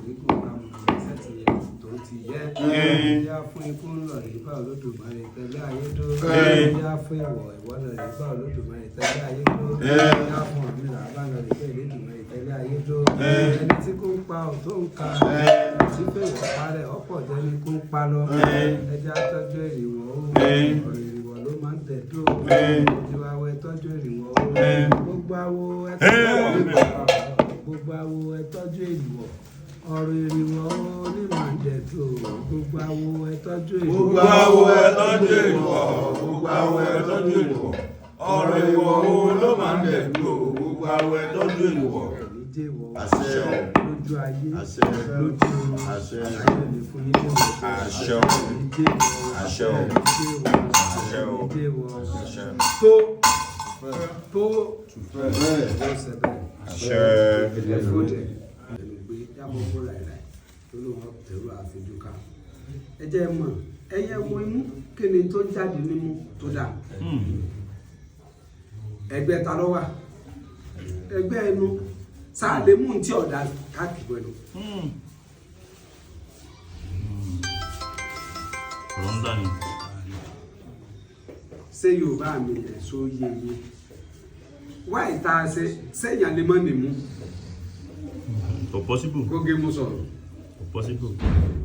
Gígùn ká mọ̀ iṣẹ́ ti yẹ tó ti yẹ. Yá fún ikú ńlọ rí bá Olódùmarè tẹ́lẹ̀ ayé dó. Yá fún ìwọ̀ ìwọ lọ rí bá Olódùmarè tẹ́lẹ̀ ayé dó. Yá fún Ọ̀rúnmìlà bá lọ rí bá Elédùmarè tẹ́lẹ̀ ayé dó. Ẹni tí kò ń pa ò tó ń ka. Tí fèwọ̀ parẹ́ ọ̀pọ̀ jẹ́ni kó ń pa lọ. Ẹja tọ́jú èrìwọ̀ ó. Ọ̀rọ̀ èrìwọ̀ ló máa ń tẹ̀ dó. Ojú awo ẹ tọ́jú èrìwọ̀ ó. Gbogbo awo ẹ tọ́jú èrìwọ̀. Gbogbo awo ẹ tọ́jú èrìwọ̀. Ọ̀rọ̀ èrìwọ̀ ó ní máa ń tẹ̀ dó. Gbogbo awo ẹ tọ́jú èrìwọ̀. Gbogbo awo ẹ tọ́jú èèwọ̀, gbogbo awo ẹ tọ́jú èèwọ̀. Ọ̀rọ̀ èèwọ̀ wo ló máa ń dẹ̀ dúró? Gbogbo awo ẹ tọ́jú èèwọ̀. Ẹ̀mí jẹ́wọ́. Àṣẹ o. Lójú ayé. Àṣẹ. Lójú oorun. Àṣẹ. Ayé ò ní fún yín léwọ̀. Àṣẹ o. Ẹ̀mí jẹ́wọ́. Àṣẹ o. Ẹ̀mí jẹ́wọ́. Àṣẹ o. Ẹ̀mí jẹ́wọ́. Àṣẹ. Tó tó tó ṣe bẹ́ẹ̀. Àṣẹ. Ẹ̀fọ́dẹ̀ ẹnu gbé yàbọ̀ kó ràìràì tó ló wọn tẹ̀rù àfijù ká. Ẹ jẹ́ ẹ mọ̀ ẹyẹ wo imú kí ni tó jáde nímú tó dà. Ẹgbẹ́ ta ló wà? Ẹgbẹ́ ẹnu sáà lè mú ní tí ọ̀dà káàkiri pẹ̀lú. Ọ̀rọ̀ ńlá ni. Ṣé Yorùbá mi ẹ̀ sọ yé yé? Wá ìta ṣe sẹ́yìn lè mọ́ nìmú Kò possible. kó gé mú sọ̀rọ̀. Kò possible.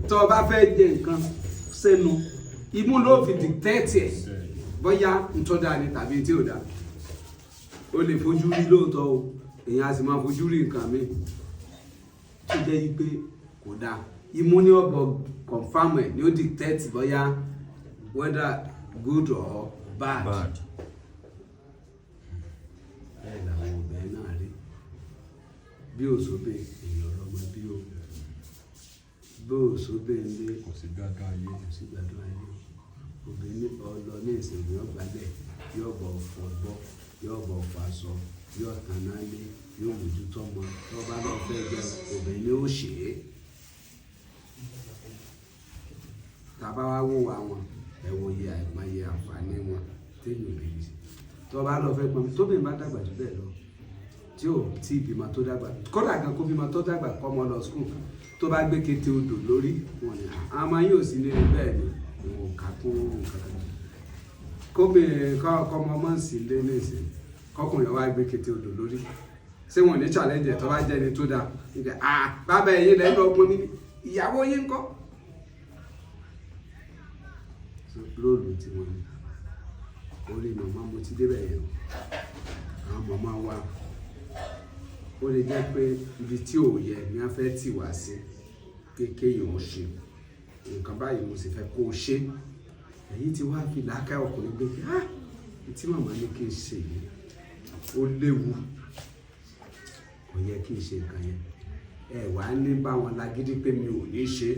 Tó o bá fẹ́ jẹ nǹkan sẹ́nu, imú ló fi dictate ẹ̀ bóyá ntọ́ da ni tàbí tí ò da. O lè fojú rí lóòótọ́ o, èèyàn á sì máa fojú rí nǹkan mi tó jẹ́ yí pé kò dáa. Imú ní ọ̀bọ̀ confirm ẹ̀ ní ó dictate bóyá whether good or bad. Bad. Bẹ́ẹ̀ làwọn obìnrin náà rí. Bí òṣòbè èèyàn lọ́mọ bí o, bí òṣòbè ń lé Kò sí gbádùn ayé. Kò sí gbádùn ayé. Obìnrin ọlọ ní ìsìn yóò gbálẹ̀, yóò bọ̀ fọ̀gbọ́, yóò bọ̀ fàṣọ, yóò tanná lé, yóò mójútó ọmọ. Tó bá lọ fẹ́ jẹun, obìnrin ni ó ṣe é. Tàbá wá wò wá wọn, ẹ wo iye àìmọye àǹfààní wọn téèyàn ò lè rí. Tó bá lọ fẹ́ pọnmi, tóbi bá dàgbà jù bẹ́ẹ̀ lọ, tí ò tí ìbímọ tó dàgbà, kódà gan kó bímọ tó dàgbà kọ́ ọmọ lọ school, tó bá gbé kété odò lórí wọn ni àmọ́ yóò sí ní bẹ́ẹ̀ ni òun kà kún nǹkan kan. Kóbìnrin kọ́ ọmọ ọmọ sì lé ní ìsìn, kọkùnrin wá gbé kété odò lórí, ṣé wọn ò ní challenge ẹ̀? Tó bá jẹ́ ni tó dáa nígbà, ah, bàbá ẹ̀yin lẹ́nu ọgbọ́n mi ni ìyàwó yín ń kọ́. Róòlù tí wọ́n ní orí màmá mo ti débẹ̀ yẹn o. Àwọn màmá wa, ó lè jẹ́ pé ibi tí ò yẹ ni a fẹ́ tì wá sí kékeré yòó ṣe nǹkan báyìí, mo sì fẹ́ kó o ṣe. Ẹ̀yin ti wá fi làákà ọkùnrin gbé pé, ah, tí màmá ní kí n ṣe yìí ó léwu, kò yẹ kí n ṣe nǹkan yẹn. Ẹ wàá ní bá wọn lágídí pé mi ò ní ṣe.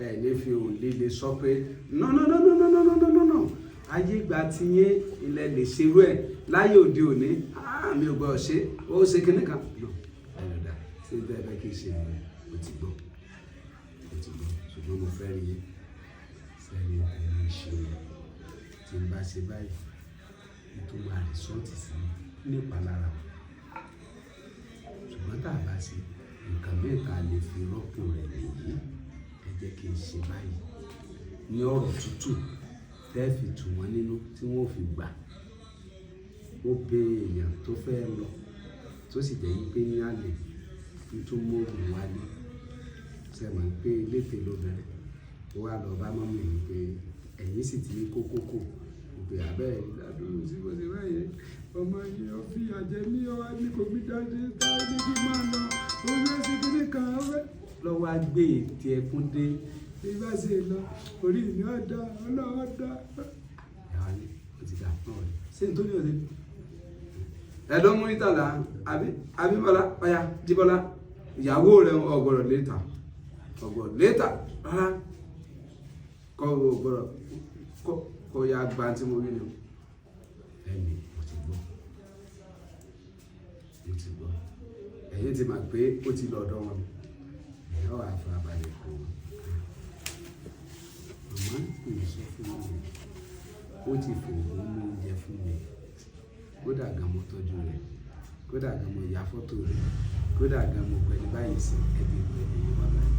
Ẹ ní fi òun líle sọ pé no, no, no, no, no, no, no, no, no, no. Ayé ìgbà tí yín ilẹ̀ lè ṣerú ẹ̀, láyé òde òní, ah, mi ò gbọ́dọ̀ ṣe ó ṣe kíní kan. No, ẹ lọ dá ṣé bẹ́ẹ̀ bẹ́ẹ̀ kí n ṣe nìyẹn. Mo ti gbọ́, mo ti gbọ́, ṣùgbọ́n mo fẹ́ rí yín sẹ́ni ẹni ṣe yẹn. Tí n bá ṣe báyìí, tó máa result sí nípalára o, ṣùgbọ́n tá a bá ṣe nǹkan mẹ́ta lè fi rọ́pò rẹ̀ nìyí. Ẹ jẹ́ kí n ṣe báyìí ní ọ̀rọ̀ tútù tẹ́ fi tù wọ́n nínú tí wọ́n fi gbà. Ó bẹ èèyàn tó fẹ́ lọ, tó sì jẹ́ wípé ní àlè tó mú òun wálé, ṣe mọ̀ pé létè lóbìnrin, ó wá lọ bá mummy yìí pé ẹ̀yìn sì ti ní kókókò pé abẹ́ ìdádúró sí bó ṣe báyìí, ọmọ yìí ó fi àjẹ mí, ó wá ní kò gbé jáde, táwọn ní kí n máa lọ, ó fẹ́ ṣe kíní kan, ó fẹ́ lọ́wọ́ á gbé ètè ẹkún dé bí bá ṣe lọ orí mi á dá ọlọ́wọ́ dá. Ìyàwó ni ó ti dà náà rẹ̀ ṣé n tó ní òde ẹ ló mú ìtàlá àbí Abímbọ́lá ọ̀yà Jíbọ́lá, ìyàwó rẹ̀ ọ̀gbọ̀rọ̀ létà, ọ̀gbọ̀rọ̀ létà rárá kọ́, ọ̀gbọ̀rọ̀ kọ́ ya gba tí mo rí ni o. Ẹni mo ti gbọ́, mo ti gbọ́. Ẹ̀yin ti mọ̀ pé ó ti lọ ọ̀dọ̀ wọn, ẹ̀ wà farabalẹ̀ kọ́ wọn. Màmá kò sọ fún mi, ó ti fòògùn mú oúnjẹ fún mi, kódà gan mo tọ́jú rẹ̀, kódà gan mo ya fọ́tò rẹ̀. Kódà gan mo pẹ̀lú báyìí sí ẹbí pẹ̀lú yín wá báyìí,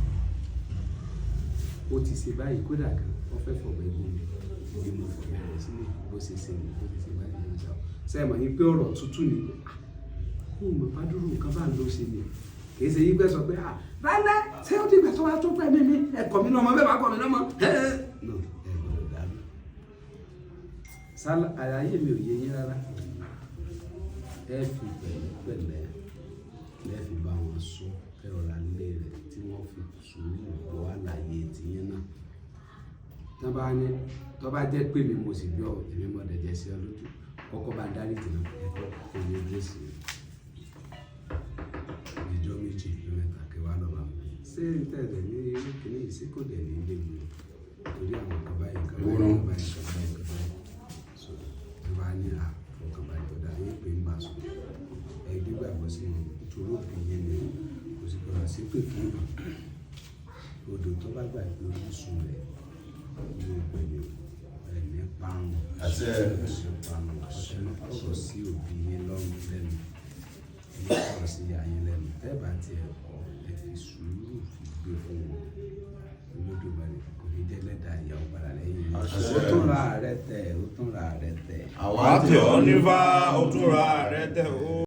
ó ti ṣe báyìí, kódà gan ó fẹ́ fọ̀bẹ gún mi, ibi mo fọ̀bẹ rẹ̀ sílẹ̀, bó ṣe ṣe mi, bó ṣe ṣe báyìí ní ọjà. Sẹ́yìn mọ̀ yín pé ọ̀rọ̀ tútù ni pé ah, kó o mọ̀ bá dúró nǹkan bá ń lọ ṣe ni, kì í ṣe yí pẹ́ sọ pé ah rárá, ṣé ó dìgbà tó wá tó pẹ́ mímí ẹ̀kọ́ mi lọ́mọ bẹ́ẹ̀ bá kọ́ mi lọ́mọ ẹ̀ no, ẹ̀ gbọ́dọ̀ dàrú. Sálà àlàyé mi ò yé yín rárá. Ẹ fi pẹ̀lẹ́pẹ̀lẹ́ lẹ́ fi bá wọn sọ, ẹ rọra lé rẹ̀ tí wọ́n fi sùúrù gbọ́ àlàyé tiyín náà. Tó bá ní tó bá jẹ́ pé mi mo sì gbọ́, èmi mọ̀ dẹ̀jẹ̀ sí ọ lójú, kọ́kọ́ bá ń dárí jìnnà, ẹ̀kọ́ kò ní gírèsì ìjọ 2 mẹ́ta kí wàá lọ́ba mi ṣé n tẹ̀lé ní irú kìíní yìí sí kò dẹ̀ ní ilé mi torí àwọn nǹkan báyìí, nǹkan báyìí, nǹkan báyìí, nǹkan báyìí, nǹkan báyìí. So tó bá ní àfọkànbalẹ̀ tó dáa yín pé ń bá sùn, ẹ gbígbàgbọ́ sí mi nítorí òbí yẹn ni kò sì gbọdọ̀ sí pé kí n odò tó bá gbàgbé orísun rẹ̀ yóò gbẹ̀mí ẹ̀mí parun. Àṣẹ. Ẹ̀mí parun. Ẹ má kọ̀rọ̀ sí òbí yín lọ́rùn lẹ́nu, ẹ má kọ̀rọ̀ sí ìyá yín lẹ́nu. Tẹ́ bá tiẹ̀ kọ́, ẹ fi sùúrù fi gbé fún wọn. Olódùmarè kò ní jẹ́ lẹ́dàá ìyàwó padà lẹ́yìn yín. Àṣẹ. Ó tún ra rẹ tẹ̀, ó tún ra rẹ tẹ̀. Àwa tẹ̀ ọ́ nífà, ó tún ra rẹ̀ tẹ̀ ó.